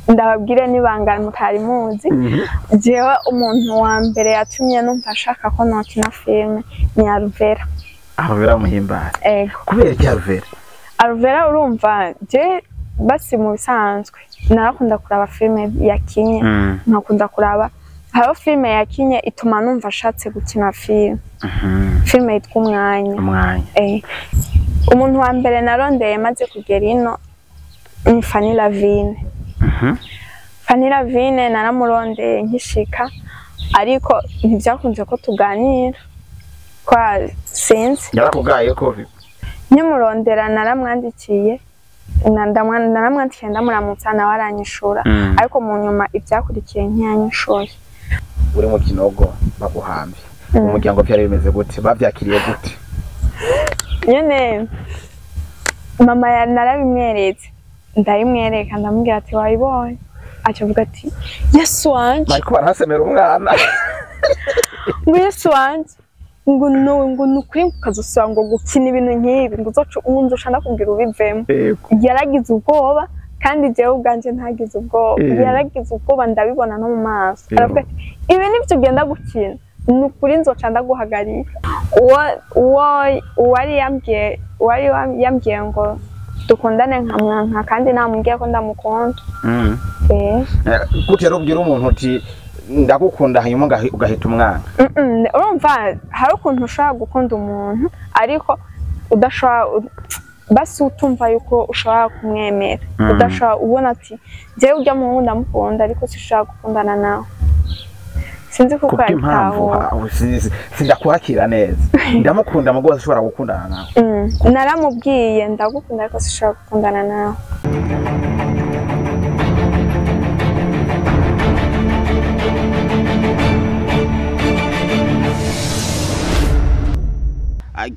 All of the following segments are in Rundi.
Ndababwire n'ibanga mutari muzi. Jewe umuntu wa mbere yatumye numva ashaka ko nokina filime ni Alvera. Alvera Muhimbare? Ego. Kubera iki Alvera? Alvera, urumva je basi mu bisanzwe narakunda kuraba filime yakinye, nkakunda kuraba, hariho filime yakinye ituma numva ashatse gukina filime, filime yitwa Umwanya. Umwanya. Umuntu wa mbere narondeye maze kugera ino ni Fanny Lavine. Fanny Lavine naramurondeye nkishika, ariko ntibyakunze ko tuganira kwa sinzi. Yarakugaye ko? Nkimurondera naramwandikiye, naramwandikiye ndamuramutsa, nawe aranyishura, ariko mu nyuma ibyakurikiye ntiyanyishuye. Uri mu kinogo baguhambye, umuryango byari bimeze gute? Bavyakiriye gute? Nyene mama narabimweretse, ndabimwereka, ndamubwira ati: "Wabibonye?" Aca avuga ati: "Yesu wanje!" Bariko barahasemera umwana. Ngo: "Yesu wanje!" Ngo: "No," ngo: "ni ukuri ukazosubira ngo gukina ibintu nk'ibi, ngo uzoca nzoca ndakubwira ubivemo." Yaragize ubwoba, kandi jewe ubwanje ntagize ubwoba. Yaragize ubwoba, ndabibona no mu maso. Aravuga ati: "Ibi nivyo ugenda gukina, ni ukuri nzoca ndaguhagarika." Uwo uwari yambwiye ngo dukundane nkamwanka, kandi namubwiye ko ndamukunda. Gute rero ubwira umuntu uti: "Ndagukunda," hanyuma ugahita umwana? Urumva hari ukuntu ushobora gukunda umuntu ariko udashobora, basi utumva yuko ushobora kumwemera, udashobora ubona ati: "Jewe urya muhungu ndamukunda, ariko sinshobora gukundana nawe." Sinzi kuko Kubw'impamvu yabitahura. Sindakwakira neza, ndamukunda mugo ushobora gukundana nawe. Naramubwiye: "Ndagukunda, ariko sinshobora gukundana nawe."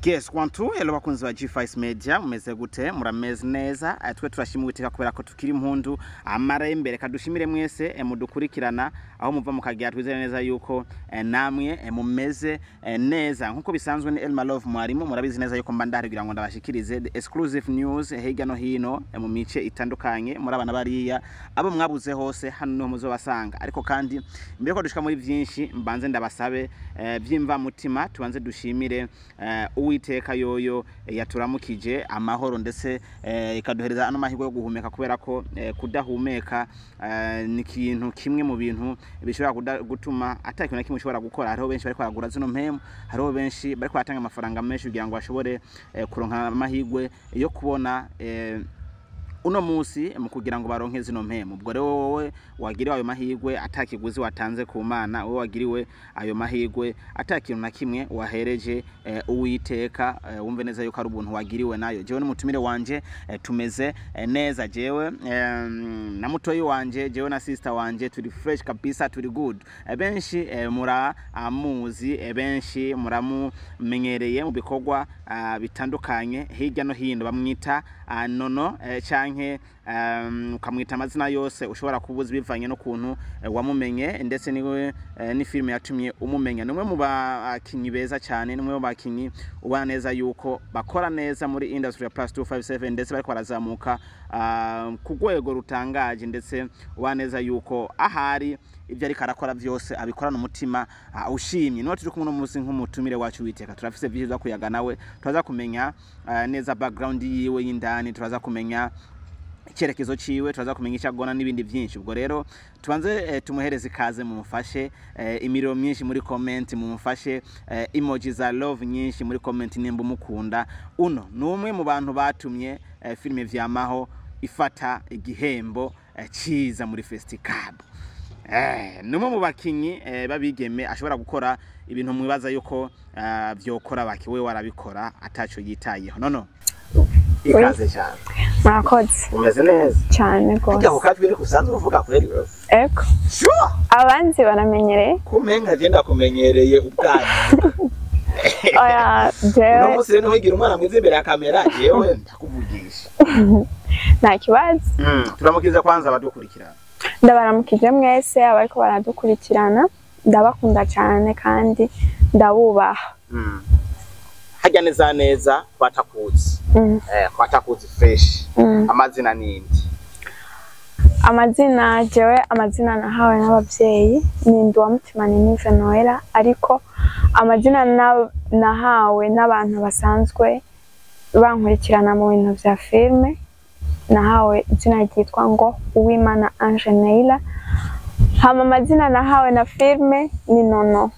Guess one two, hello bakunzi ba G5 Media, mumeze gute? Murameze neza? Twe turashima Uwiteka kubera ko tukiri impundu amara imbere. Kadushimire mwese mudukurikirana aho muva mukagira, twizere neza yuko namwe mumeze neza. Nkuko bisanzwe ni Elma Love mwarimu, murabizi neza yuko mba ndahari kugira ngo ndabashikirize the exclusive news hirya no hino, mu mice itandukanye, muri abana bariya abo mwabuze hose, hano niho muzobasanga. Ariko kandi mbere ko dushika muri byinshi, mbanze ndabasabe byimva mutima, tubanze dushimire Uwiteka yoyo yaturamukije amahoro, ndetse ikaduhereza ano mahirwe yo guhumeka, kubera ko kudahumeka ni ikintu kimwe mu bintu bishobora gutuma ata kintu na kimwe ushobora gukora. Hariho benshi bariko baragura zino mpemu, hariho benshi bariko baratanga amafaranga menshi kugira ngo bashobore kuronka amahirwe yo kubona uno munsi mu kugira ngo baronke zino mpemu. Ubwo rero wowe wagiriwe ayo mahirwe atakiguzi watanze ku Mana, wowe wagiriwe ayo mahirwe atakintu na kimwe wahereje Uwiteka, wumve neza yuko ari ubuntu wagiriwe nayo. Jewe n'umutumire wanje tumeze neza. Jewe na mutoyi wanje, jewe na sister wanje turi fresh kabisa, turi good. Benshi muramuzi, benshi muramumenyereye mu bikorwa bitandukanye hirya no hino. Bamwita Nono, canke ukamwita amazina yose ushobora kubuza bivanye n'ukuntu wamumenye, ndetse niwe ni filime yatumye umumenya. Ni umwe mu bakinyi beza cyane, ni umwe mu bakinyi ubona neza yuko bakora neza muri industry ya plus 257, ndetse bariko barazamuka ku rwego rutangaje, ndetse ubona neza yuko ahari ibyo ariko arakora byose abikorana umutima ushimye. Niwe turi kumwe uno munsi nk'umutumire wacu witeka. Turafise byinshi byo kuyaga nawe, turaza kumenya neza background yiwe y'indani, turaza kumenya icyerekezo ciwe, turaza kumenya icyo agona n'ibindi byinshi. Ubwo rero tubanze tumuhereze ikaze, mumufashe imiriro myinshi muri comment, mumufashe emoji za love nyinshi muri comment nimba umukunda. Uno ni umwe mu bantu batumye filime Vyamaho ifata igihembo ciza muri Festicab. Ni umwe mu bakinyi babigeme ashobora gukora ibintu mwibaza yuko vyokora baki, we warabikora ataco yitayeho. Nono, ikaze cyane. Murakoze. Umeze neza? Cyane Harya rwose. Ku kajwi niko usanzwe uvuga kweri wewe? Ego. Sure. Abanzi baramenyereye. Kumenga je ndakumenyereye ubwanyu. Oya. Uno Jewe munsi rero ntiwigira umwana mwiza imbere ya kamera, jewe ndakuvugisha. Nta kibazo. Turamukiza kwanza abadukurikirana. Ndabaramukije mwese abariko baradukurikirana, ndabakunda cyane kandi ndabubaha. Harya neza neza twatakuzi. Twatakuzi fresh. Amazina nindi? Amazina jewe, amazina nahawe n'abavyeyi ni Nduwamutima Ninive Noella, ariko amazina nahawe n'abantu basanzwe bankurikirana mu bintu vya filme, nahawe izina ryitwa ngo Uwimana Ange Neila. Hama amazina nahawe na filme ni Nono.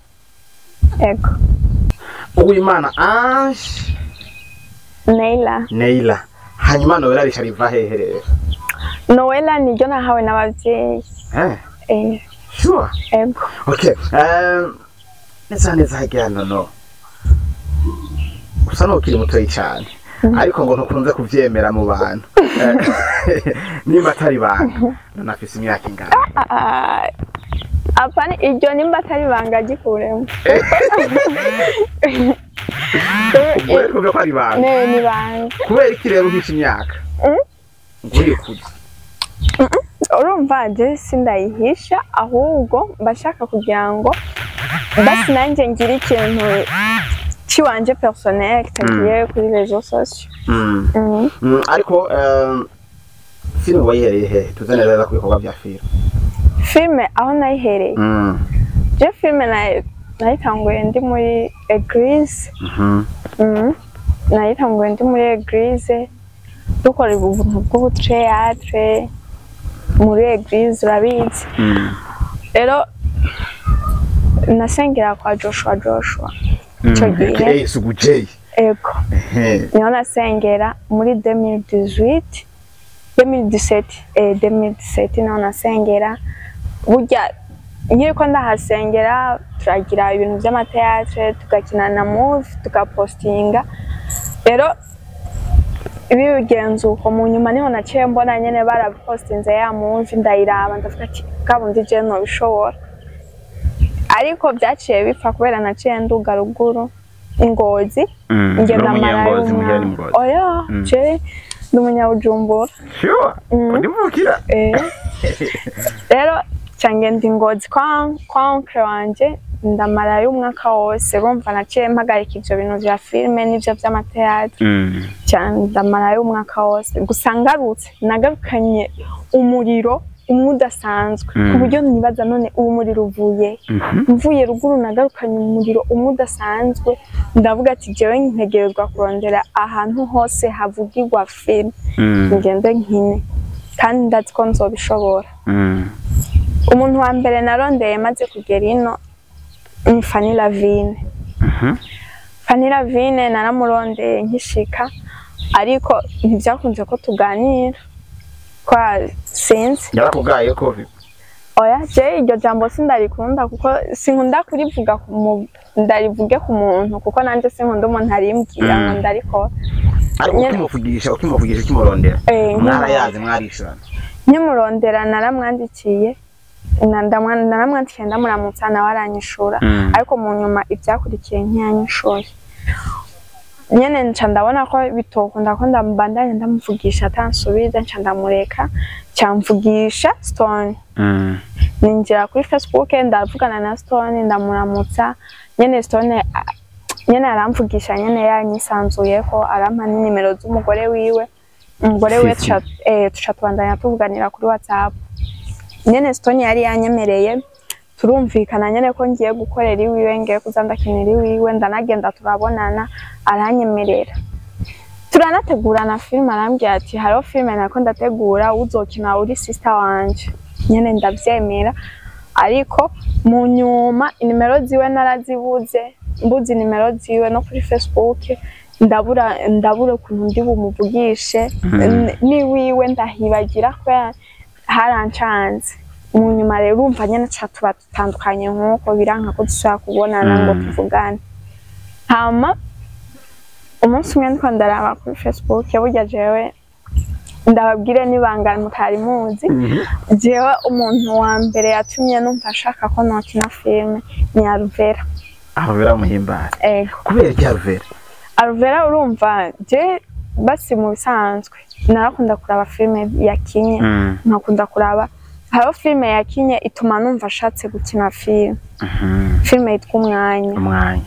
Ego. Uwimana Ange Neila. Neila. Hanyuma Noella rica riva hehe rero? Noella niryo nahawe n'abavyeyi. Eh. Sure. Ego. Okay. Neza neza hagira Nono. Usa n'ukiri mutoyi cyane. Ariko ngo ntukunze kuvyemera mu bantu. Nimba atari banga. None afise imyaka ingana? Apana, iryo nimba atari banga gikuremo. Ubwo rero ko ari banga. Ne, ni banga. Kubera iki rero uhisha imyaka? Nguriye kuza. Urumva je sindayihisha, ahubwo mbashaka kugira ngo basi nanjye ngire ikintu ciwanje personnel kitagiye kuri réseaux sociaux. Ariko filime wayihereye he? Tuzane neza ku bikorwa vya filime. Filme aho nayihereye. Je filme nayitanguye ndi muri église. Nayitanguye ndi muri église dukora ubuntu bw'ubuteatre muri église, urabizi. Rero nasengera kwa Joshua ico gihe. Sugu J. Ego. Niho nasengera muri 2018 2017 2017 niho nasengera. Burya nkiriko ndahasengera turagira ibintu vy'amateatre, tugakina na movie, tugapostinga. Rero ibigenzuko mu nyuma niho naciye mbona nyene barapostinze ya movie, ndayiraba ndavuga ati kabundi je ntobishobora. Ariko vyaciye bipfa kubera naciye nduga ruguru Ingozi. Ngenda marayo. Oya, je ndi umunyabujumbura. Sure. Ndimvukira. Rero cangenda Ingozi kwa oncle wanje ndamarayo umwaka wose. Urumva naciye mpagarika ivyo bintu vya filme n'ivyo vy'amateatre. Cyane ndamarayo umwaka wose. Gusa ngarutse nagarukanye umuriro umwe udasanzwe, ku buryo nibaza none uwo muriro uvuye. Mvuye ruguru nagarukanye umuriro umwe udasanzwe, ndavuga ati jewe ntegerezwa kurondera ahantu hose havugirwa filme ngende nkine, kandi ndazi ko nzobishobora. Umuntu wa mbere narondeye maze kugera ino ni Fanny Lavine. Fanny Lavine naramurondeye nkishika, ariko ntivyakunze ko tuganira kwa sinzi. Yarakugaye ko Oya, je iryo jambo sindarikunda kuko sinkunda kurivuga ndarivuge ku muntu, kuko nanje sinkunda umuntu arimbwira ngo ndarikora. Ariko ukimuvugisha ukimurondera. Mwarayazi mwarishurana. Nkimurondera naramwandikiye, naramwandikiye ndamuramutsa nawe aranyishura, ariko mu nyuma ivyakurikiye ntiyanyishuye. Nyene nca ndabona ko bitokunda ko ndambandanya ndamuvugisha atansubiza, nca ndamureka cyamvugisha Stone. Ninjira kuri Facebook ndavugana na Stone ndamuramutsa, nyene Stone nyene aramvugisha nyene yanyisanzuye ko arampa n'inimero z'umugore wiwe. Umugore wiwe tuca tubandanya tuvuganira kuri WhatsApp. Nyene Stone yari yanyemereye turumvikana nyene ko ngiye gukorera iwiwe, ngiye kuza ndakinira iwiwe, ndanagenda turabonana aranyemerera. Turanategurana filime, arambwira ati hariho filime nako ndategura uzokina uri sister wanje. Nyene ndavyemera, ariko mu nyuma inimero ziwe narazibuze, mbuze inimero ziwe no kuri Facebook ndabura ukuntu ndi bumuvugishe, niwiwe ndahibagira ko harancanze. Mu nyuma rero urumva nyene ca tuba dutandukanye nkuko biranka ko dushobora kubonana ngo tuvugane. Hama umunsi umwe ndiko ndaraba kuri Facebook, burya jewe ndababwire nibanga mutari muzi, jewe umuntu wa mbere yatumye numva ashaka ko nokina filme ni Alvera. Alvera muhimbara. Ego. Kubera iki Alvera? Alvera urumva je basi mu bisanzwe narakunda kuraba filme yakinye, nkakunda kuraba Hariho filime yakinye ituma numva ashatse gukina filime. Filime yitwa Umwanya. Umwanya.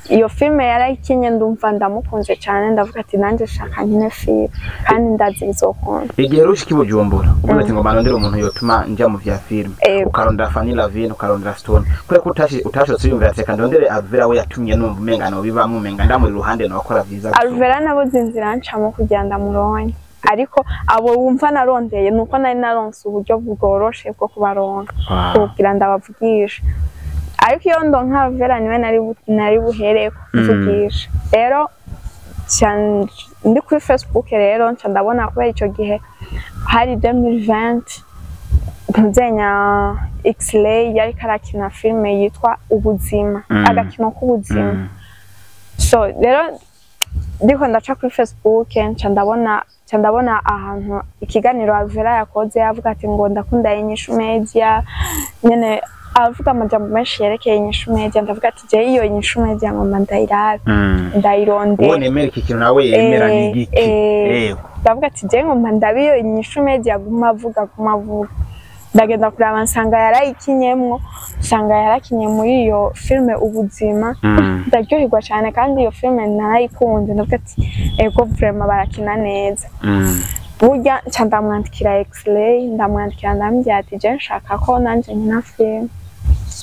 Iyo filime yarayikinye, ndumva ndamukunze cyane, ndavuga ati nanjye shaka nkine filime kandi ndazi bizokunda. Igihe rero ushika i Bujumbura, uvuga ati ngo manondere umuntu yotuma nja mu vya filime, ukarondera Fanny Lavine, ukarondera Stone, kubera ko utashotse yumvira ati reka ndondere Alvera, we yatumye numva umenga no bibamwe, umenga ndamuri iruhande nokora vyiza gusumba. Alvera nabuze inzira ncamo kugira ndamuronke, ariko abo wumva narondeye nuko nari naronse uburyo bworoshe bwo kubaronka kugira ndabavugisha, ariko iyo ndonka Alvera niwe nari buhereko mvugisha. Rero ndi kuri Facebook, rero nca ndabona, kubera ico gihe hari 2020, ntuzenya X-Ray yariko arakina filime yitwa Ubuzima, agakino k'ubuzima. So rero ndiko ndaca kuri Facebook, nca ndabona ahantu ikiganiro Alvera yakoze, avuga ati ngo ndakunda Inyishu Media nyene, avuga amajambo menshi yerekeye Inyishu Media. Ndavuga ati je iyo Inyishu Media ngomba ndayirabe, ndayirondera. Uwo nemera iki kintu nawe yemera ni igiki? Yego. Ndavuga ati je ngomba ndabe iyo Inyishu Media aguma avuga, aguma avuga. Ndagenda kuraba, nsanga yarayikinyemwo, nsanga yarakinye muri iyo filime Ubuzima. Ndaryoherwa cyane kandi iyo filime narayikunze, ndavuga ati ego, vraiment barakina neza. Burya nca ndamwandikira X-Ray, ndamwandikira, ndamubwira ati je nshaka ko nanje nkina filime.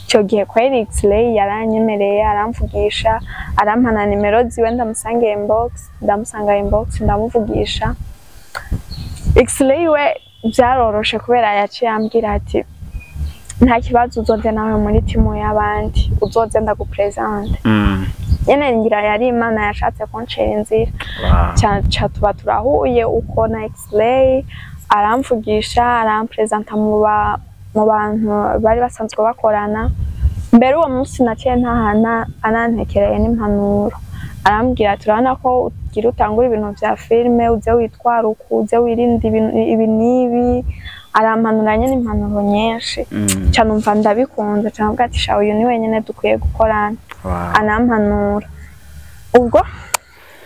Icyo gihe kweri X-Ray yaranyemereye, aramvugisha, arampa na nimero ziwe, ndamusanga inbox, ndamusanga inbox, ndamuvugisha. X-Ray we byaroroshe kubera yaciye ambwira ati nta kibazo, uzoze nawe muri timu y'abandi, uzoze ndagupresente. Nyene ngira yari Imana yashatse kuncira inzira. Ca tuba turahuye uko na X-Ray, aramvugisha, arampresenta mu bantu bari basanzwe bakorana. Mbere uwo munsi naciye ntahana anantekereye n'impanuro, arambwira ati urabona ko ugira utangura ibintu vya filime, uze witwara uku, uze wirinde ibi n'ibi. Arampanura nyene impanuro nyinshi. Ca numva ndabikunze, ca ndavuga ati sha, uyu ni wenyene dukwiye gukorana. Anampanura, ubwo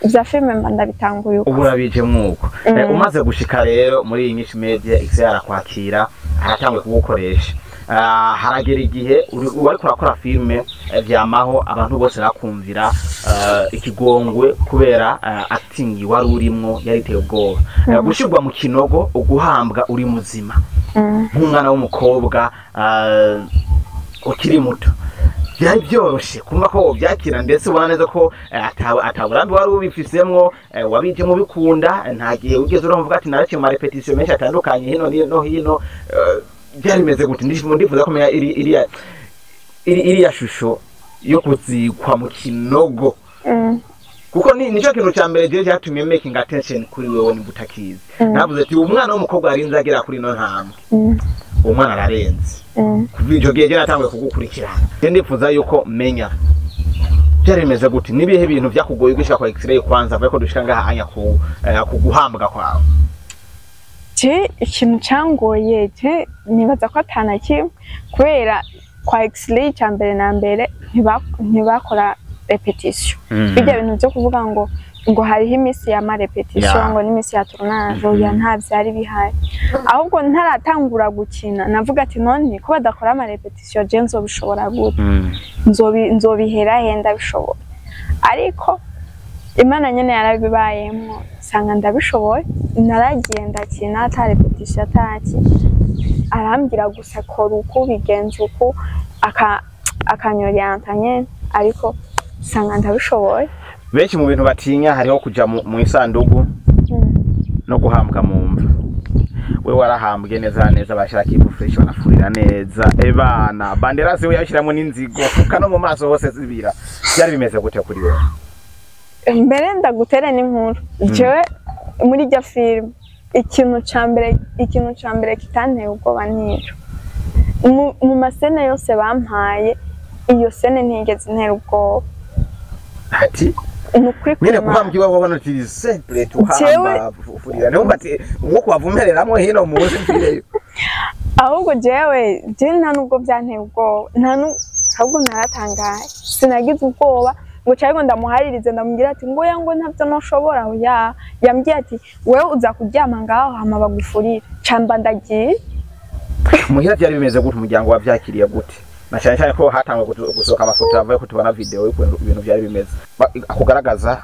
vya filime mba ndabitanguye uko. Ubu urabije mwuko. Umaze gushika rero muri iyi Inyishu Media, X arakwakira, aratanguye kugukoresha. Haragera igihe wariko urakora filime, vyamaho abantu bose bakumvira ikigongwe kubera acting wari urimwo yari iteye ubwoba. Gushirwa mu kinogo, uguhambwa uri muzima, nk'umwana w'umukobwa ukiri muto, byari byoroshe kumva ko wobyakira, ndetse ubona neza ko ata burambi wari ubifisemwo, wabijemo ubikunda, nta gihe wigeze urumva ati naraciye mu marépétitions menshi atandukanye hino no hino. Byari bimeze gute? Ndifuza kumenya iriya shusho yo kuzikwa mu kinogo, kuko ni nico kintu ca mbere jewe cyatumye making attention kuri wewe. Nimba utakizi, navuze ati umwana w'umukobwa arinze agera kuri ino ntambwe, uwo mwana ararenze. Kuva ico gihe je natanguye kugukurikirana. Je ndifuza yuko menya byari bimeze gute, nibihe bintu vyakugoye gushika kwa X-ray kwanza, avuye ko dushika ngaha anya ku guhambwa kwawe. Je ikintu cyangoye, je nibaza ko atana kimwe, kubera kwa X-ray cya mbere na mbere ntibakora répétition. Bijya bintu byo kuvuga ngo hariho iminsi ya marépétitions, ngo n'iminsi ya tournage, oya, nta byari bihari. Ahubwo ntaratangura gukina navuga ati none ko badakora amarépétitions, je nzobishobora gute? Nzobihera he ndabishobora? Ariko Imana nyene yarabibayemwo, nsanga ndabishoboye. Naragiye ndakina ata répétition ataki, arambwira gusa kora uku, bigenza uku, akanyorienta nyene, ariko nsanga ndabishoboye. Benshi mu bintu batinya hariho kuja mu isandugu no guhambwa mu mva. We warahambwe neza neza, bashirako ivu fresh, banafurira neza, ebana bandera ziwe yashiramwo n'inzigo, fuka no mu maso hose zibira. Byari bimeze gute kuri wewe? Mbere ndagutere n'inkuru, jewe muri iryo filime ikintu ca mbere kitanteye ubwoba nico mu mascènes yose bampaye, iyo scène ntigeze intera ubwoba. Ati Ni ukuri nyene kw'Imana. Guhambwa iwawe wabona uti simple, tuhamba furira, niho ati umwuka wavumereramwo hino muzi mfireyo. Ahubwo jewe je nta nubwo byanteye ubwoba, nta nu ahubwo naratangaye, sinagize ubwoba ngo cyangwa ndamuharirize, ndamubwira ati ngo ya, ngo ntabyo ntushobora. Oya, yambwiye ati wewe uza kuryama ngaho hama bagufurire, camba ndagiye. Muhira byari bimeze gute? Umuryango wavyakiriye gute? Na cyane cyane ko hatangwa gusohoka amafoto avuye ko tubona video y'ukuntu ibintu byari bimeze, akugaragaza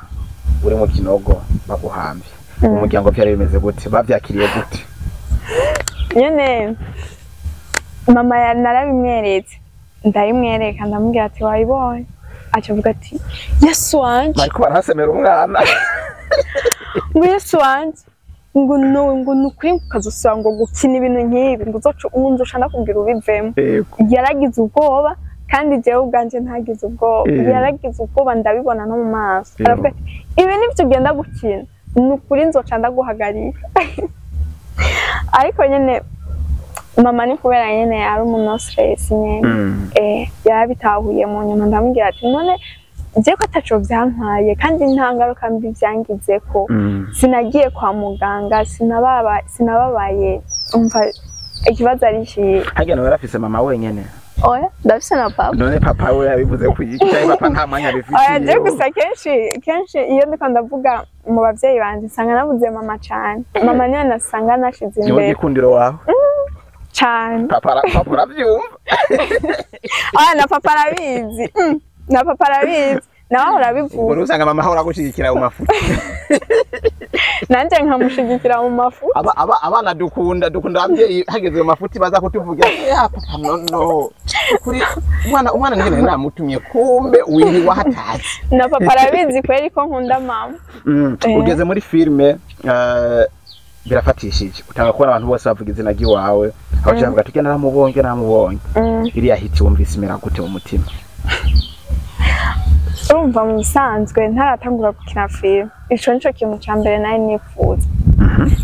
uri mu kinogo baguhambye. Umuryango byari bimeze gute? Bavyakiriye gute? Nyene mama narabimweretse, ndabimwereka, ndamubwira ati wabibonye, acavuga ati Yesu wanje, bariko barahasemera umwana. Ngo Yesu wanje, ngo no, ngo nukuri ukazosubira ngo gukina ibintu nk'ibi, ngo uzoca nzoca ndakubwira ubivemo. Yaragize ubwoba, kandi jewe ubwanje ntagize ubwoba. Yaragize ubwoba, ndabibona no mu maso. Aravuga ati ibi nivyo ugenda gukina, nukuri nzoca ndaguhagarika. Ariko nyene mama ni kubera nyene ari umuntu stress nyene, yarabitahuye. Mu nyuma ndamubwira ati none je ko ataco vyantwaye kandi nta ngaruka mbi vyangizeko, sinagiye kwa muganga, sinababaye, umva ikibazo ari ikihe? Harya nawe yarafise mama wenyene? Oya, ndafise na papa. None papa we yabivuze ku iki? Cyangwa papa nta mwanya abifitiye? Oya, je gusa kenshi iyo ndiko ndavuga mu bavyeyi banje nsanga nabuze mama cane. Mama niwe nasanga nashize Niwe imbere gikundiro wawe cane. Papa, papa uravyumva? Oya, na papa arabizi. Na papa arabizi, nawe ahora abivuga. Usanga mama ahora agushigikira mu mafuti. Nanje nkamushigikira mu mafu. Abana dukunda abavyeyi hageze mu mafuti baza kutuvugira ya papa, no no, kuri umwana ngene namutumye, kumbe wiri wahatazi. Na papa arabizi kweri ko nkunda mama. Ugeze muri filme, birafatishije, utanga kubona abantu bose bavuga izina ry'iwawe, aho bavuga ati naramubonye, naramubonye. Iriya hit wumvise imera gute mu mutima? Urumva mu bisanzwe ntaratangura gukina filime, ico nico kintu ca mbere nari nifuza.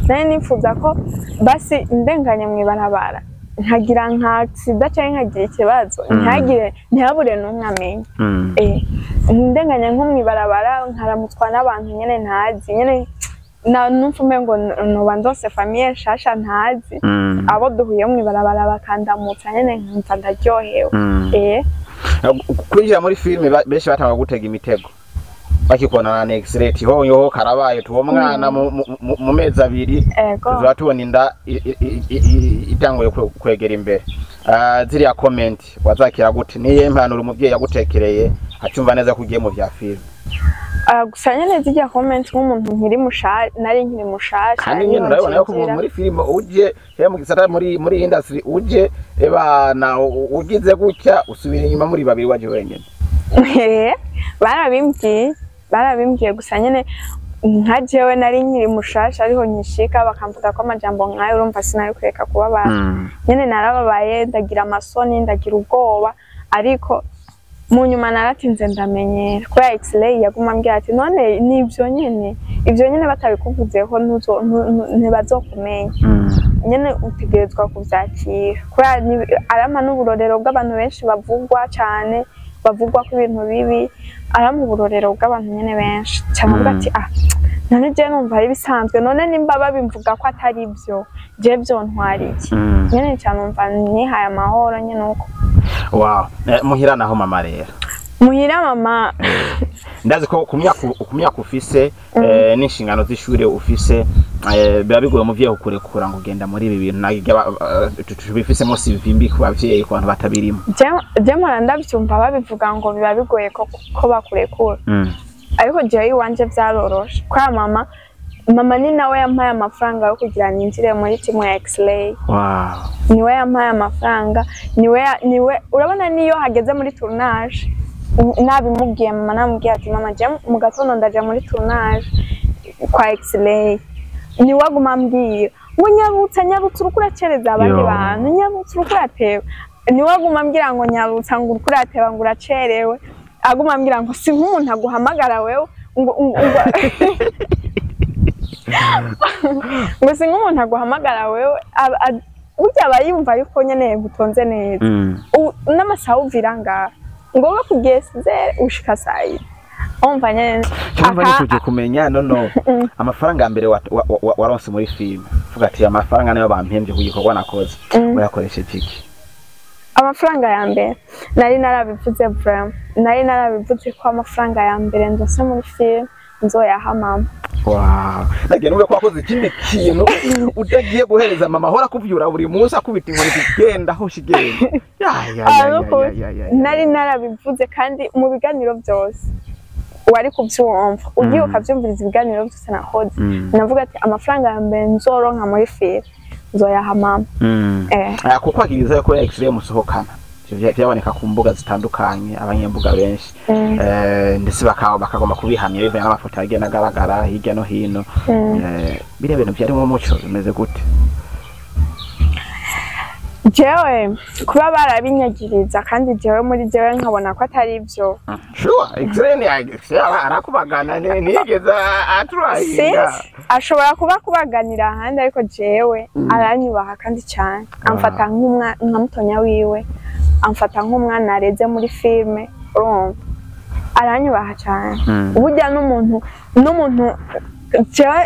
Nari nifuza ko basi ndenganye mw'ibarabara nkagira nka accident canke nkagira ikibazo, ntihagire, ntihabure n'umwe amenya. Ndenganye nko mw'ibarabara nkaramutswa n'abantu nyene ntazi, nyene na numva umengo noba ndose famille nshasha ntazi, abo duhuye mw'ibarabara bakandamutsa nyene nkumva ndaryohewe. Kwinjira muri filime, benshi batanga gutega imitego bakikubona na next rate ho yoho karabaye tuwo mwana mu mezi 2 tuzoba tubona inda itanguye kwegera imbere. Ziriya comment wazakira gute? Niye impanuro umuvyeyi yagutekereye acyumva neza ko ugiye mu vya filime? Gusa nyene zirya comment, nk'umuntu nkiri mushasha, nari nkiri mushasha, kandi nyene urabona ko muri filime uje he mu gisata muri industry uje ebana ugize gutya usubira inyuma muri babiri waje wenyene. Barabimbwiye, gusa nyene nka jewe nari nkiri mushasha ariho nkishika, bakamvuga ko amajambo nkayo, urumva sinari kureka kubabara. Nyene narababaye, ndagira amasoni, ndagira ubwoba, ariko mu nyuma naratinze ndamenyera, kubera X-ray yaguma ambwira ati none nivyo nyene, ivyo nyene batabikuvuzeho ntibazokumenya, nyene utegerezwa kuvyakira, kubera arampa n'uburorero bw'abantu benshi bavugwa cane, bavugwa ko ibintu bibi, arampa uburorero bw'abantu nyene benshi cyane, avuga ati ah none je numva ari bisanzwe, none nimba babimvuga ko atari byo, je vyontwara iki? Nyene cyane numva nihaye amahoro nyene uko. Wow. Muhira naho mama rero? Muhira mama ndazi ko ku myaka ufise, n'inshingano z'ishure ufise, biba bigoye umuvyeyi kukurekura ngo ugenda muri ibi bintu tubifisemo CV mbi ku bavyeyi, ku bantu batabirimo. Je mpora ndavyumva babivuga ngo biba bigoye ko bakurekura, ariko jewe iwanje vyaroroshe, kubera mama ni nawe yampaye amafaranga yo kugira ninjire muri timu ya X-ray. Wow. Niwe yampaye amafaranga, niwe urabona niyo hageze muri tournage nabimubwiye mama, namubwiye ati mama je mu gatondo ndaja muri tournage kwa X-ray, niwe aguma ambwira ngo nyarutsa, nyarutsa uriko uracereza abandi bantu, nyarutsa uriko urateba. Niwe aguma ambwira ngo nyarutsa, ngo uriko urateba, ngo uracerewe, aguma ambwira ngo si nk'umuntu aguhamagara wewe, ngo ngo si nk'umuntu aguhamagara wewe, burya aba yumva yuko nyene utonze neza. N'amasaha uvira ngaha ngo bakubwiye size ushika sayi, umva nyene. Cyumva nifuje kumenya no amafaranga ya mbere waronse muri filime, uvuga ati amafaranga niyo bampembye ku gikorwa nakoze, uyakoresheje iki? Amafaranga ya mbere nari narabivuze vraiment, nari narabivuze ko amafaranga ya mbere ndose muri filime nzoyaha mama. Wow. Nagiye numva ko wakoze ikindi kintu utagiye guhereza mama ahora akuvyura buri munsi akubita inkoni iti genda aho shigenda. Ya ya Ah, ya nuko ya ya ya. ya. Nari narabivuze kandi mu biganiro byose wari kubyumva, ugiye ukabyumviriza ibiganiro byose nakoze, navuga ati amafaranga ya mbere nzoronka muri filime nzoyaha mama. Ah, kuko agiriza ko X-ray musohokana. Ivyo vyaboneka ku mbuga zitandukanye, abanyembuga benshi ndetse bakagomba kubihamya bivanye n'amafoto agenda agaragara hirya no hino. Biriya bintu vyarimo umuco bimeze gute? Jewe kuba barabinyagiriza kandi jewe muri jewe nkabona ko atari byo. Sure, X-ray ni X-ray arakubagana, ntiyigeze aturahinga. Sinzi, ashobora kuba kubaganira ahandi, ariko jewe aranyubaha kandi cyane, amfata nka mutonya wiwe, amfata nk'umwana areze muri filime, urumva aranyubaha cyane. Burya n'umuntu jewe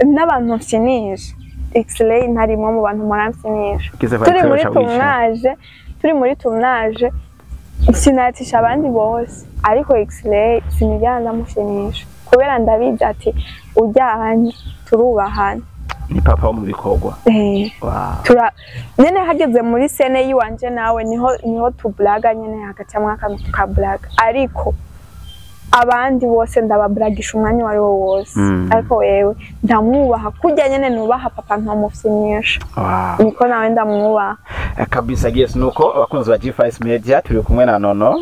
n'abantu mfyinisha, X-ray ntarimo mu bantu muramfyinisha. Ugize Turi X-ray muri uca wicara. tournage, turi muri tournage sinatisha abandi bose, ariko X-ray sinigera ndamufyinisha kubera ndabizi ati ujyanye turubahana. Ni papa wo mu bikorwa. Wow. Tura nyene hageze muri scène yiwanje nawe niho tublaga nyene hagacamwo akantu tukablaga, ariko abandi bose ndabablagisha umwanya uwo ari wo wose. Ariko wewe ndamwubaha kurya nyene nubaha papa, ntomufyinisha. Niko nawe ndamwubaha. Kabisa, yes, nuko abakunzi ba G5 Media, turi kumwe na Nono,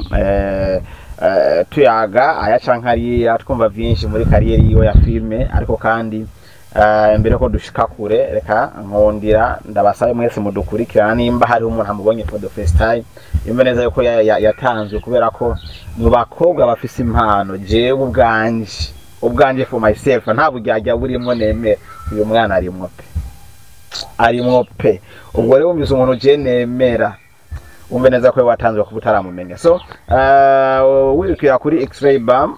tuyaga aya canke ariya, twumva vyinshi muri carrière yiwe ya filme. Ariko kandi mbere ko dushika kure, reka nkondira ndabasabe mwese mudukurikirana, nimba hariho umuntu amubonye for the first time, yumve neza yuko yatanzwe kubera ko mu bakobwa bafise impano, jewe ubwanje for myself, nta buryarya burimo, nemera uyu mwana arimwo pe, arimwo pe. Ubwo rero wumvise umuntu je nemera, wumve neza ko watanzwe kuba utaramumenya. So wirukira kuri X-ray Bam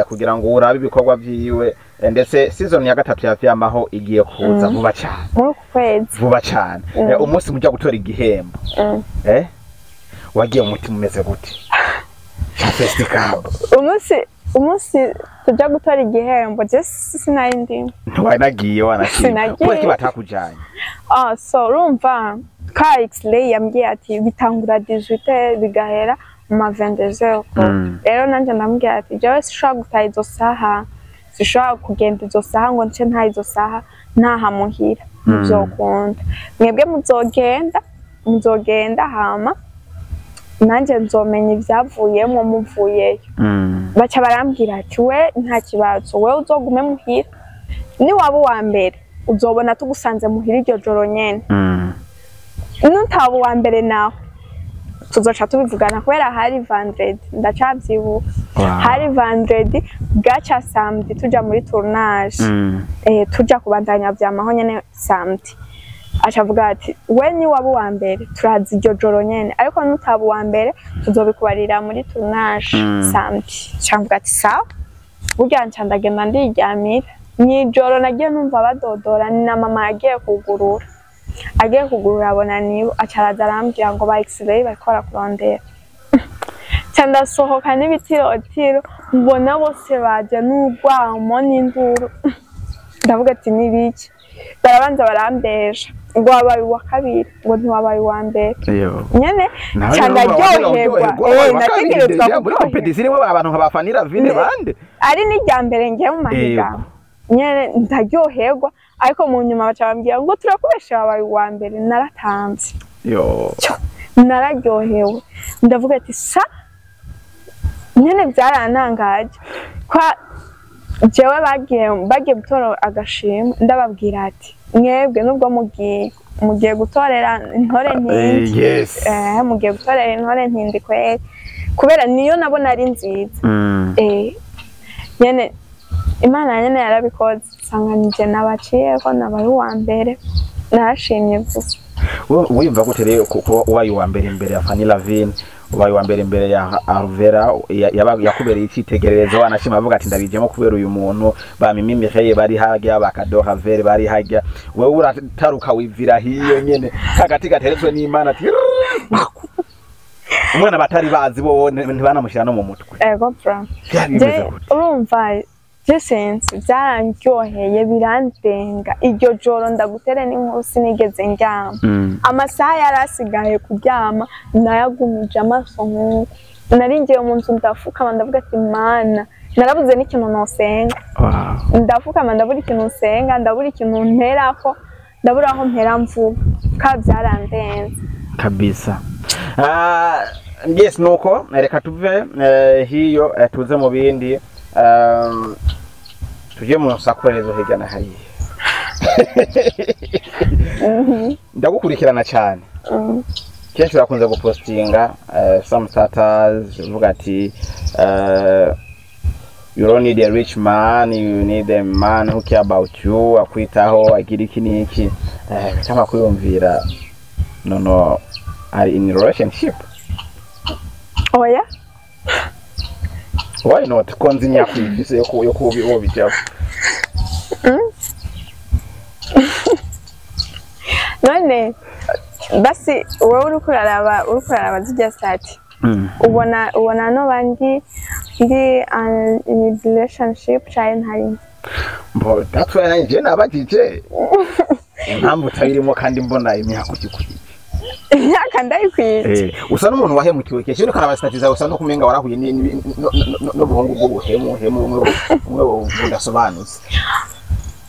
kugira ngo urabe ibikorwa vyiwe, ndetse season ya gatatu ya Vyamaho igiye kuza vuba cyane. Muri uku kwezi. Vuba cyane. Umunsi mujya gutora igihembo, wagiye umutima umeze gute cya festival? Umunsi tujya gutora igihembo, je sinari ndimo. Ntiwanagiye wanashimye? Sinagiye. Kubera ko batakujanye? Ah, so urumva ka X-ray yambwiye ati bitangura 18 bigahera mu ma 22h. Rero nanje ndamubwira ati jewe sishobora gutaha izo saha, sishobora kugenda izo saha ngo nce ntaha izo saha ntaha muhira, ntivyokunda. Mwebwe muzogenda hama nanjye nzomenya ivyavuyemwo muvuyeyo. Baca barambwira ati we nta kibazo, wewe uzogume muhira, niwaba uwa mbere uzobona tugusanze muhira iryo joro nyene, nutaba uwa mbere naho tuzoca tubivugana, kubera hari vendredi, ndacavyibuka. Hari vendredi, bwaca samedi tuja muri tournage, tuja kubandanya vyamaho nyene samedi. Aca avuga ati we niwaba uwa mbere turaza iryo joro nyene, ariko nutaba uwa mbere tuzobikubarira muri tournage samedi. Ca mvuga ati sawa. Burya nca ndagenda ndiryamira. Mw'ijoro nagiye numva badodora, ni na mama yagiye kugurura. Agiye kugurura abona nibo, aca araza arambwira ngo ba X-ray bariko barakurondera. Nca ndasohoka n'ibitirotiro, mbona bose baje n'urwamo n'induru, ndavuga ati nibiki? Barabanza barambesha ngo wabaye uwa kabiri, ngo ntiwabaye uwa mbere. Nyene Nawe nca rero ndaryoherwa. uryoherwa, wabaye uwa kabiri, Nategerezwa déjà muri kuryoherwa. competition irimo abantu nka ba Fanny Lavine bande. Ari n'irya mbere ngiye mu mahiganwa nyene, ndaryoherwa, ariko mu nyuma baca bambwira ngo turakubesha, wabaye uwa mbere. Naratamvye. Yo. Nararyohewe, ndavuga ati sa nyene byarantangaje kwa jewe bagiye gutora agashimwe, ndababwira ati mwebwe nubwo mugiye gutorera intore ntindi, mugiye gutorera intore ntindi kweri, kubera niyo nabona ari nziza. Nyene Imana nyene yarabikoze, nsanga nije nabaciyeko, nabaye uwa mbere, narashimye gusa. Wiyumva gute rero kuba ubaye uwa mbere imbere ya Fanny Lavine, ubaye uwa mbere imbere ya Alvera yakubereye icyitegererezo, wanashima avuga ati ndabijemo kubera uyu muntu, ba Mimi Mireille bari harya, ba Kado Vere bari harya, wewe urataruka wivira hiyo nyene kagati gateretswe n'Imana ati "Rrrr, umwana batari bazi bo ntibanamushyira no mu mutwe"? Ego bra. Byari Je bimeze gute? urumva Je sinzi, byarandyoheye birandenga. Iryo joro ndagutere n'inkuru sinigeze ndyama. Amasaha yari asigaye kuryama nayagumije amaso nk'uko nari ngiye mu nzu, ndafukama ndavuga ati Mana, narabuze n'ikintu nosenga. Ndafukama ndabura ikintu nsenga, ndabura ikintu mperako, ndabura aho mpera mvuga ka byarandenze. Kabisa. Yes, nuko reka tuve hiyo, tuze mu bindi, tuje mu nsakorezo hirya na hariya. Ndagukurikirana cyane. Kenshi urakunze gupostinga some status uvuga ati you don't need a rich man, you need a man who care about you, akwitaho, agira iki n'iki. Bituma kwiyumvira nono ari in relationship. Oya. Why not? Ko nzi imyaka uyifise yo kubi wobijako. None basi wowe uriko uraraba zirya status, ubona no bandi ndi in relationship canke ntari? Mbo that's why nanje nabajije impamvu utayirimo kandi mbona imyaka ugikwije. Imyaka ndayikwije. Usa n'umuntu wahemukiwe kenshi, uriko araba status zawe usa no kumenga warahuye n'ubuhungu bw'ubuhemu hemu bumwe bumwe budasobanutse.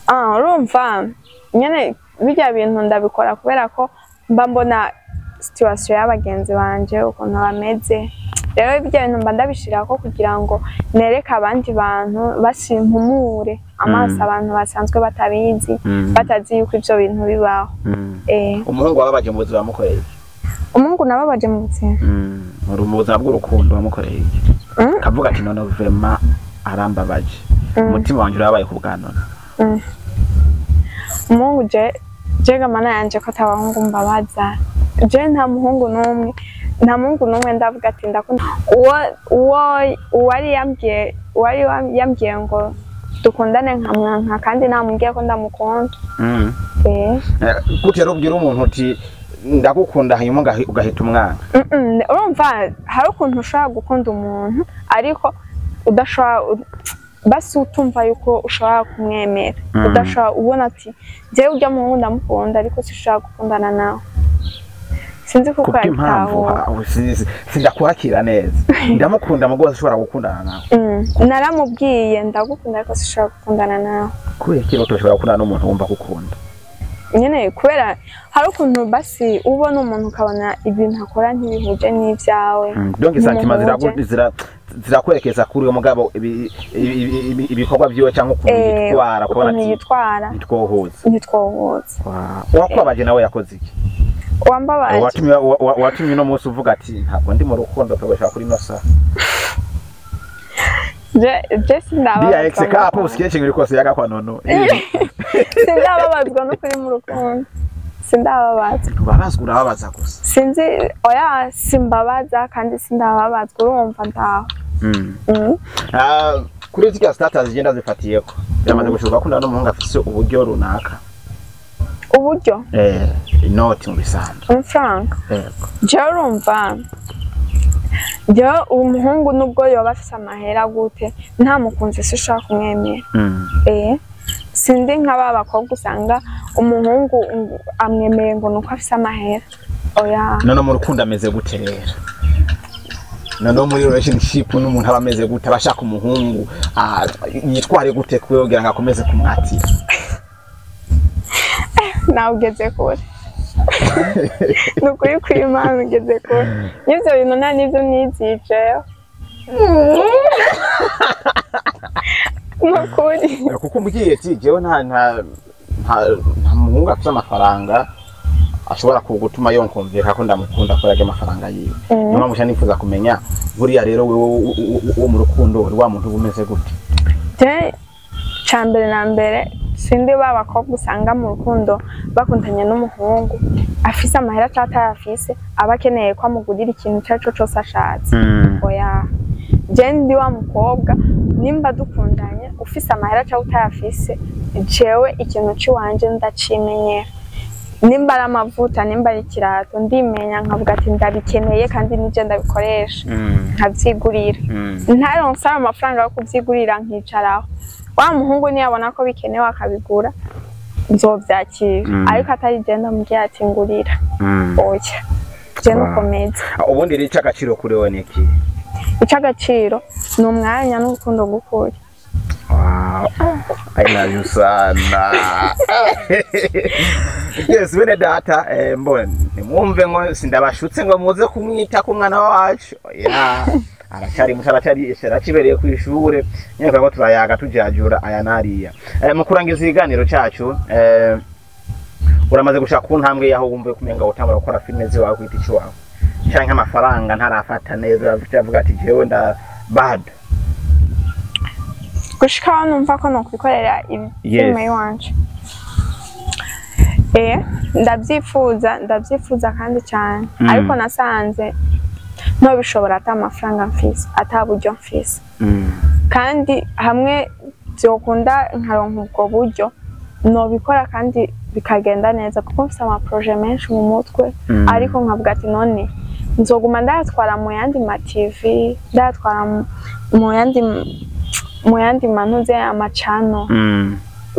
Ah, urumva nyene bijya bintu ndabikora kubera ko mba mbona situation y'abagenzi banje ukuntu bameze. Rero bijya bintu mba ndabishirako kugira ngo nereke abandi bantu, basimpumure amaso, abantu basanzwe batabizi, batazi yuko ivyo bintu bibaho. Umuhungu wababaje mu buzima wamukoreye iki? Umuhungu nababaje mu buzima? Mu buzima bw'urukundo wamukoreye iki? Kavuga ati none vraiment arambabaje, umutima wanje urabaye ku bwa none. Umuhungu je mana yanje, ko atabahungu mbabaza. Je nta muhungu n'umwe, nta muhungu n'umwe ndavuga ati ndakunda. Uwo uwari yambwiye ngo dukundane nkamwanka, kandi namubwiye ko ndamukunda. Gute rero ubwira umuntu uti ndagukunda, hanyuma ugahita umwana? Urumva hari ukuntu ushobora gukunda umuntu ariko udashobora basi utumva yuko ushobora kumwemera. Udashobora ubona ati njyewe ujya muhungu ndamukunda ariko sinshobora gukundana nawe, sinzi kuko Kubw'impamvu yabitahura. Sindakwakira neza, ndamukunda mugo ushobora gukundana nawe. Naramubwiye ndagukunda ariko sinshobora gukundana nawe. Kubera iki utoshobora gukundana n'umuntu wumva gukunda? Nyene kubera hari ukuntu basi ubona umuntu ukabona ibintu akora ntibihuje n'ibyawe. Donc sentiments Ntimuhuje. Zirakwerekeza kuri uwo mugabo, ibikorwa vyiwe cyangwa ukuntu yitwara, kubona ukuntu ati yitwara. Ntitwohuza. Ntitwohuza. Uwakubabaje nawe yakoze iki? Wambabaje? Watumye uno munsi uvuga ati ntabwo ndi mu rukundo kabasha kuri ino saha. Je sindababazwa Dia ex mu ka hapo rukundo. usikie chingi kose yaga kwa nono. Sindababazwa n'ukuri mu rukundo, sindababazwa. Ntubabazwa, urababaza gusa. Sinzi, oya, simbabaza kandi sindababazwa, urumva ndaho. Ah, kuri ziriya status zigenda zifatiyeko, biramaze gushoboka ko n'umuhungu afise uburyo runaka? Uburyo? Inoti mu bisanzwe. Amafaranga? Yego. Jewe urumva, jewe umuhungu nubwo yoba afise amahera gute, nta mukunzi sinshobora kumwemera. Sindi nka ba bakobwa usanga umuhungu amwemeye ngo nuko afise amahera, oya. None mu rukundo ameze gute rero? None muri relationship n'umuntu aba ameze gute? Aba ashaka umuhungu yitware gute kugira ngo akomeze kumwatira? Nawe ugeze kure, ni ukuri kw'Imana ugeze kure n'ivyo bintu, nta n'ivyo nizijeho, ni ukuri. Kuko umbwiye ati jewe nta muhungu afite amafaranga ashobora gutuma yonkumvira ko ndamukunda kubera amafaranga yiwe. Niyo mpamvu nca nifuza kumenya buriya rero wewe wo mu rukundo uri wa muntu uba umeze gute? Je ca mbere na mbere sindi ba bakobwa usanga mu rukundo bakundanye n'umuhungu afise amahera canke atayafise, aba akeneye ko amugurira ikintu ico arico cose ashatse, oya. Je ndi wa mukobwa nimba dukundanye, ufise amahera canke utayafise, jewe ikintu ciwanje ndacimenyera. Nimba ari amavuta, nimba ari ikirato, ndimenya nkavuga ati ndabikeneye kandi nije ndabikoresha, nkavyigurira. Ntaronse ayo mafaranga yo kuvyigurira, nkicaraho. Wa muhungu niyabona ko bikenewe akabigura, nzovyakira, ariko atari je ndamubwira ati ngurira. Oya, je nukomeza. Ubundi rero icy'agaciro kuri wowe ni iki? Ic'agaciro ni umwanya n'urukundo rw'ukuri. Wow. I love you sana. Yes, bene data, mbone nimwumve ngo sindabashutse ngo muze kumwita ku mwana wacu. Oya. Aracyari muto, aracyari arakibereye ku ishure. Nyene ko turayaga tujajura aya nariya. Mu kurangiza ikiganiro cyacu, uramaze gushaka ku ntambwe yaho wumve kumenga utangura gukora filime ziwawe kwita iwawe, canke amafaranga ntarafata neza, avuga ati jewe nda bad? Gushika aho numva ko nokwikorera filime iwanje, ndabyifuza, ndabyifuza kandi cyane, ariko nasanze ntobishobora ata amafaranga mfise, ata buryo mfise. Kandi hamwe byokunda nkaronka ubwo buryo, nobikora kandi bikagenda neza, kuko mfise ama projets menshi mu mutwe. Ariko nkavuga ati none nzoguma ndayatwara mu yandi ma TV, ndayatwara mu yandi manuze amacano,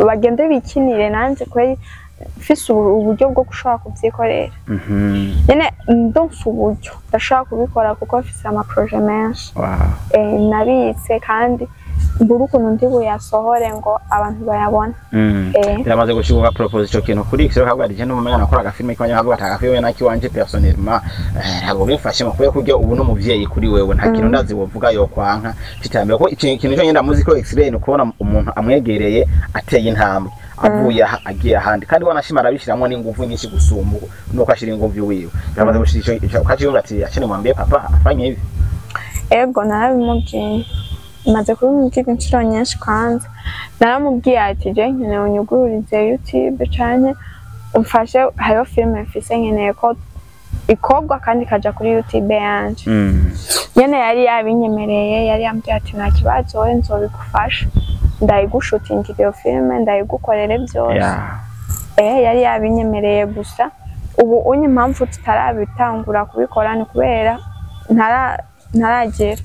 bagende bikinire. Nanje kweri mfise uburyo bwo gushobora kuvyikorera nyene, ndonse uburyo ndashobora kubikora, kuko mfise ama projets menshi nabitse kandi mbura ukuntu ndi buyasohore ngo abantu bayabone. Biramaze gushika propose ico kintu kuri X, kavuga ati je n'umenya nakora agafilme kanya, kavuga ati agafilme naki wanje personnellement, ntabwo bimfashe mu kuye kurya ubu n'umuvyeyi kuri wewe, nta kintu ndazi wovuga yo kwanka kitambere ko ikintu cyo nyenda muzi ko X-ray ni kubona umuntu amwegereye ateye intambwe, avuye aha agiye ahandi, kandi wanashima arabishiramwo n'inguvu nyinshi gusumba nuko ashira inguvu wiwe. Biramaze gushira ico ukaciyumva ati achene mwambie papa afanye hivi? Ego, narabimubwiye, maze kubimubwira inshuro nyinshi. Kwanza naramubwiye ati je nkeneye unyugururize YouTube canke umfashe, hariho filime mfise nkeneye ko ikorwa kandi ikaja kuri YouTube yanje. Nyene yari yabinyemereye, yari yambwiye ati nta kibazo, wowe nzobigufasha, ndayigushutingira iyo filime, ndayigukorere byose. Yari yabinyemereye, gusa ubu unye impamvu tutarabitangura kubikora ni kubera ntaragera,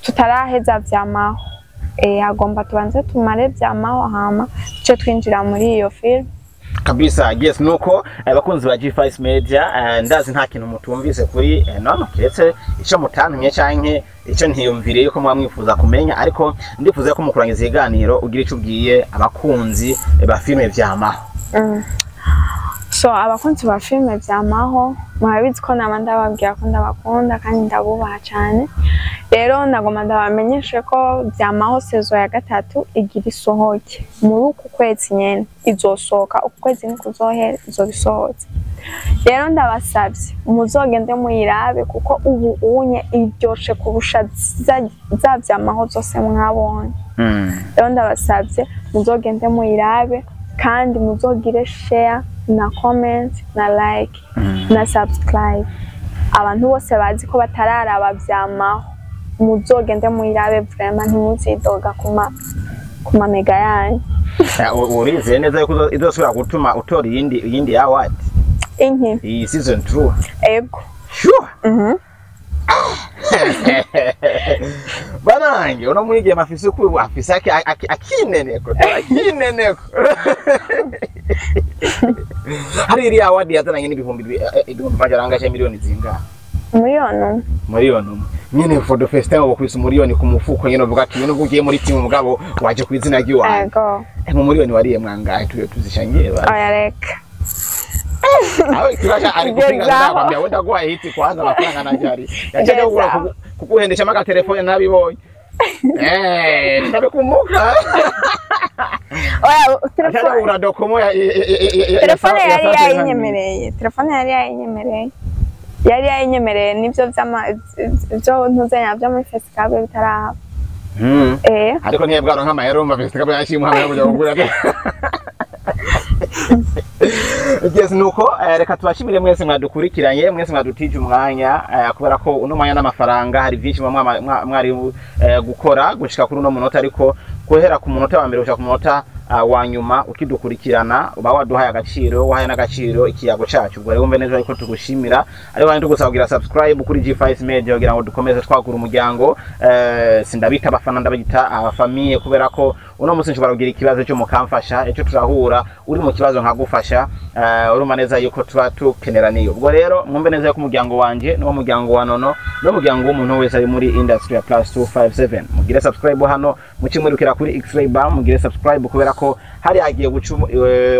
tutaraheza vyamaho. Agomba tubanze tumare vyamaho, hama tuce twinjira muri iyo filime. Kabisa, yes. Nuko abakunzi ba G5 Media, ndazi nta kintu mutumvise kuri nono kiretse ico mutantumye canke ico ntiyumviriye yuko muba mwifuza kumenya, ariko ndifuza ko mukurangiza ibiganiro ugira ico ubwiye abakunzi ba filime vyamaho. So abakunzi ba filime vyamaho, murabizi ko nama ndababwira ko ndabakunda kandi ndabubaha cane. Rero ndagomba ndabamenyeshe ko vyamaho saison ya gatatu igira isohoke muri uku kwezi nyene. Izosohoka uku kwezi nikuzohera, izoba isohotse. Rero ndabasavye muzogende muyirabe, kuko ubu unye iryoshe kurusha za vyamaho zose mwabonye. Rero ndabasavye muzogende muyirabe, kandi muzogire share na comment na like na subscribe. Abantu bose bazi ko batararaba vyamaho, muzogende muyirabe, vraiment ntimuzidoga kuma mega yanyu. Urizeye neza yuko izosubira gutuma utora iyindi award? Inki? Iyi season 2. Ego. Sure? Mhm. Banange uno mwigeme afise uku afise akineneko akineneko. Hari iriya award yazananye n'ibihumbi 500 cyangwa miliyoni zingahe? 1 miliyoni. 1 miliyoni nyene for the first time wokwisa 1 miliyoni ku mufuko nyene, uvuga ati nubwo ugiye muri team mugabo waje ku izina ry'iwanjye. Ego. Mu miliyoni wariye mwangahe? Tuyo tuzishangiye ba. Oya, reka. Awe kirasha ari kupinga. Gezaho. Ndakwambia wenda guha hiti kwanza amafaranga najari yachaje kugura Gezaho. kukuhendesha maka telefone nabibonye, ndabikumbuka. Oya. Achaje Telefone kugura dokomo ya telefone yari yayinyemereye, telefone yari yayinyemereye, yari yayinyemereye. Nibyo vyama byo ntuzenya byo muri Festicab bitarahaba. Ariko niye bwaro nk'amahera urumva Festicab yashimwe hamwe kujya kugura. Yes, nuko reka tubashimire mwese mwadukurikiranye, mwese mwadutije umwanya, kubera ko uno mwanya n'amafaranga hari byinshi muba mwari gukora gushika kuri uno munota, ariko guhera ku munota wa mbere gushika ku munota wa nyuma ukidukurikirana, uba waduhaye agaciro, wahaye n'agaciro ikiyago cacu. Ubwo rero wumve neza yuko tugushimira, ariko kandi tugusaba kugira subscribe kuri G5 Media kugira ngo dukomeze twagura umuryango. Sindabita abafana, ndabita abafamiye, kubera ko uno munsi nshobora kugira ikibazo cyo mukamfasha, ejo turahura uri mu kibazo nkagufasha. Urumva neza yuko tuba tukeneraniye. Ubwo rero mwumve neza yuko umuryango wanje n'uwo muryango wa Nono n'umuryango w'umuntu wese ari muri industry ya plus 257. Mugire subscribe hano, mucimurikira kuri X-Ray Bar, mugire subscribe kubera ko hari hagiye guca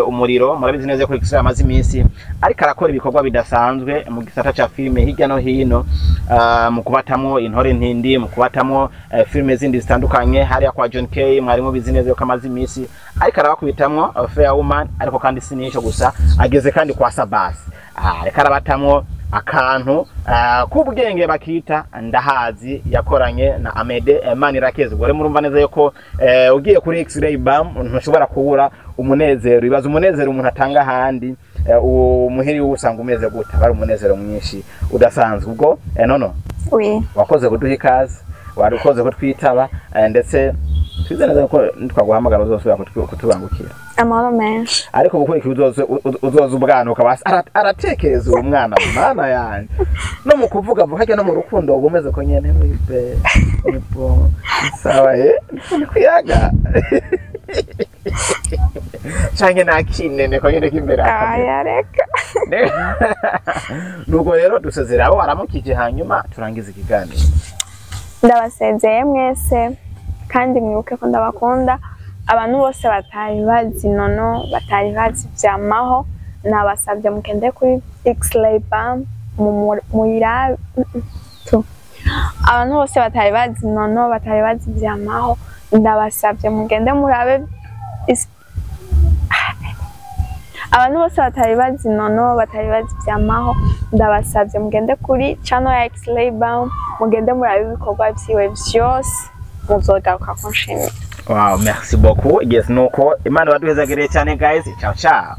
umuriro. Murabizi neza ko X-Ray amaze iminsi ariko arakora ibikorwa bidasanzwe mu gisata ca filime hirya no hino, mu kubatamwo Intore Ntindi, mu kubatamwo filime zindi zitandukanye hariya kwa John K. Mwari mubizi neza ko amaze iminsi ariko arabakubitamwo Fair Woman, ariko kandi si nico gusa, ageze kandi kwa Sabas, ariko arabatamwo akantu k'ubwenge bakita Ndahazi, yakoranye na Amede Manirakiza. Ubwo rero murumva neza yuko ugiye kuri X-Ray Bam ntushobora kubura umunezero. Ibaza umunezero umuntu atanga ahandi, umuhiri usanga umeze gute? Bari umunezero mwinshi udasanzwe. Ubwo Nono, Oui. wakoze kuduha ikaze, wari ukoze kutwitaba, ndetse twize neza ko nitwaguhamagara uzosubira kutubangukira. Amahoro menshi. Ariko gukurikira uzoza ubwana ukaba aratekereza uwo mwana, mana yanjye, no mu kuvuga vuga no mu rukundo uba umeze ko nyene wibe nipo sawa, ni kuyaga canke nakinene ko nyene k'imbere. Aya, reka. Nuko rero dusezera abo aramukije, hanyuma turangiza ikiganiro. Ndabasezeye mwese, kandi mwibuke ko ndabakunda. Abantu bose batari bazi Nono, batari bazi Vyamaho, nabasabye mugende kuri X-Ray Bam muyirabe tu. Abantu bose batari bazi Nono, batari bazi Vyamaho, ndabasabye mugende murabe abantu bose batari bazi Nono, batari bazi Vyamaho, ndabasabye mugende kuri channel ya X-Ray Bam, mugende murabe ibikorwa vyiwe vyose, muzogaruka kunshimira. Wow, merci beaucoup. Yes, nuko Imana baduhezagiriye cyane guys. Ciao ciao.